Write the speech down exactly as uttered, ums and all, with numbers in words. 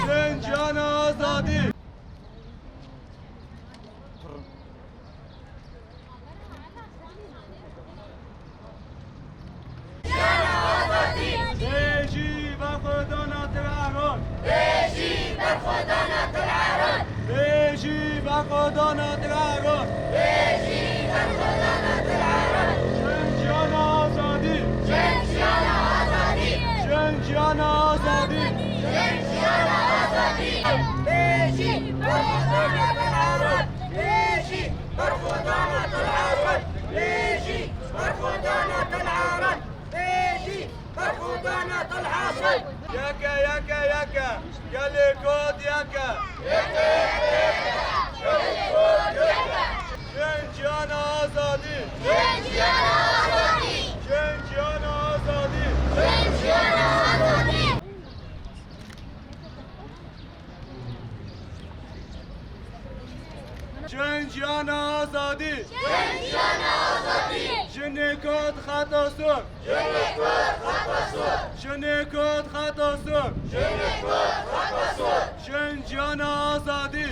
Jin, jiyana, azadî! Bêjî berxwedana Til Eron! Bêjî berxwedana Til Eron! Bêjî berxwedana Til Eron! Bêjî berxwedana Til Eron! Jin, jiyana, azadî! Jin, jiyana, azadî! Jin, jiyana, azadî! Jin, jiyana, azadî! Bêjî berxwedana Til Eron! Bêjî berxwedana Til Eron! Bêjî berxwedana Til Eron! Bêjî berxwedana Til Eron! Yek e, yek e, yek e! Gelê Kurd yek e! Jin, jiyana, azadî! Jin, jiyana, azadî! Jin, jiyana, azadî! Jin, jiyana, azadî! Jin, jiyana, azadî! Jin, jiyana, azadî! Jinê Kurd xeta sor! Jinê Kurd xeta sor! Jinê Kurd xeta sor! Jinê Kurd xeta sor! Jin, jiyana, azadî!